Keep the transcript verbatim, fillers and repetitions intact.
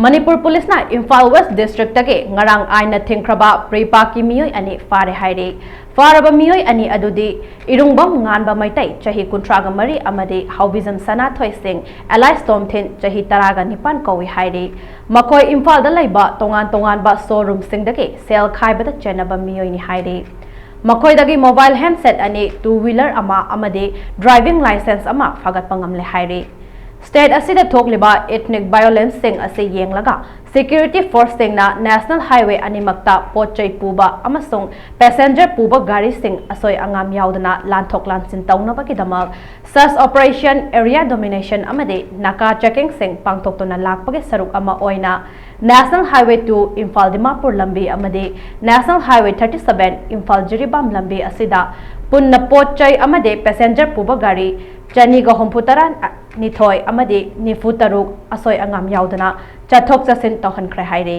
ꯃꯅꯤꯄꯨꯔ ꯄꯨꯂꯤꯁꯅ ꯏꯝꯐꯥꯜ ꯋꯦꯁ ꯗꯤꯁꯇ꯭ꯔꯤꯛꯇꯒꯤ ꯉꯔꯥꯡ ꯑꯥꯏꯟꯅ ꯊꯤꯡꯈ꯭ꯔꯕ ꯄ꯭ꯔꯤꯄꯥꯛꯀꯤ ꯃꯤꯑꯣꯏ ꯑꯅꯤ ꯐꯥꯔꯦ ꯍꯥꯏꯔꯤ꯫ ꯐꯥꯔꯕ ꯃꯤꯑꯣꯏ ꯑꯅꯤ ꯑꯗꯨꯗꯤ ꯏꯔꯨꯡꯕꯝ ꯉꯥꯟꯕ ꯃꯩꯇꯩ, ꯆꯍꯤ ꯀꯨꯟꯊ꯭ꯔꯥꯒ ꯃꯔꯤ, ꯑꯃꯗꯤ ꯍꯥꯎꯕꯤꯖꯝ ꯁꯅꯥꯊꯣꯏ ꯁꯤꯡ, alias ꯇꯣꯝꯊꯤꯟ, ꯆꯍꯤ ꯇꯔꯥꯒ ꯅꯤꯄꯥꯟ ꯀꯧꯏ ꯍꯥꯏꯔꯤ꯫ ꯃꯈꯣꯏ ꯏꯝꯐꯥꯜꯗ ꯂꯩꯕ ꯇꯣꯉꯥꯟ ꯇꯣꯉꯥꯟꯕ ꯁꯣꯔꯨꯝꯁꯤꯡꯗꯒꯤ ꯁꯦꯜ ꯈꯥꯏꯕꯗ ꯆꯦꯟꯅꯕ ꯃꯤꯑꯣꯏꯅꯤ ꯍꯥꯏꯔꯤ꯫ ꯃꯈꯣꯏꯗꯒꯤ ꯃꯣꯕꯥꯏꯜ ꯍꯦꯟꯁꯦꯠ ꯑꯅꯤ, ꯇꯨ ꯋꯤꯂꯔ ꯑꯃ ꯑꯃꯗꯤ ꯗ꯭ꯔꯥꯏꯚꯤꯡ ꯂꯥꯏꯁꯦꯟꯁ ꯑꯃ ꯐꯥꯒꯠꯄ ꯉꯝꯂꯦ ꯍꯥꯏꯔꯤ꯫ ꯁ꯭ꯇꯦꯠ ꯑꯁꯤꯗ ꯊꯣꯛꯂꯤꯕ ethnic violenceꯁꯤꯡ ꯑꯁꯤ ꯌꯦꯡꯂꯒ, ꯁꯦꯀ꯭ꯌꯨꯔꯤꯇꯤ ꯐꯣꯔꯁꯁꯤꯡꯅ ꯅꯦꯁꯅꯦꯜ ꯍꯥꯏꯋꯦ ꯑꯅꯤꯃꯛꯇ ꯄꯣꯠ ꯆꯩ ꯄꯨꯕ ꯑꯃꯁꯨꯡ ꯄꯦꯁꯦꯟꯖꯔ ꯄꯨꯕ ꯒꯥꯔꯤꯁꯤꯡ ꯑꯁꯣꯏ ꯑꯉꯥꯝ ꯌꯥꯎꯗꯅ ꯂꯥꯟꯊꯣꯛ ꯂꯥꯟꯁꯤꯟ ꯇꯧꯅꯕꯒꯤꯗꯃꯛ search operation, area domination ꯑꯃꯗꯤ ꯅꯥꯀꯥ ꯆꯦꯀꯤꯡꯁꯤꯡ ꯄꯥꯡꯊꯣꯛꯇꯨꯅ ꯂꯥꯛꯄꯒꯤ ꯁꯔꯨꯛ ꯑꯃ ꯑꯣꯏꯅ National Highway two Imphal Dimapur ꯂꯝꯕꯤ ꯑꯃꯗꯤ National Highway thirty seven Imphal Jiribam ꯂꯝꯕꯤ ꯑꯁꯤꯗ ꯄꯨꯟꯅ ꯄꯣꯠ ꯆꯩ ꯑꯃꯗꯤ ꯄꯦꯁꯦꯟꯖꯔ ꯄꯨꯕ ꯒꯥꯔꯤ ꯆꯅꯤꯒ ꯍꯨꯝꯐꯨ ꯇꯔꯥ ꯅꯤꯊꯣꯏ ꯑꯃꯗꯤ ꯅꯤꯐꯨ ꯇꯔꯨꯛ ꯑꯁꯣꯏ ꯑꯉꯥꯝ ꯌꯥꯎꯗꯅ ꯆꯠꯊꯣꯛ ꯆꯠꯁꯤꯟ ꯇꯧꯍꯟꯈ꯭ꯔꯦ ꯍꯥꯏꯔꯤ꯫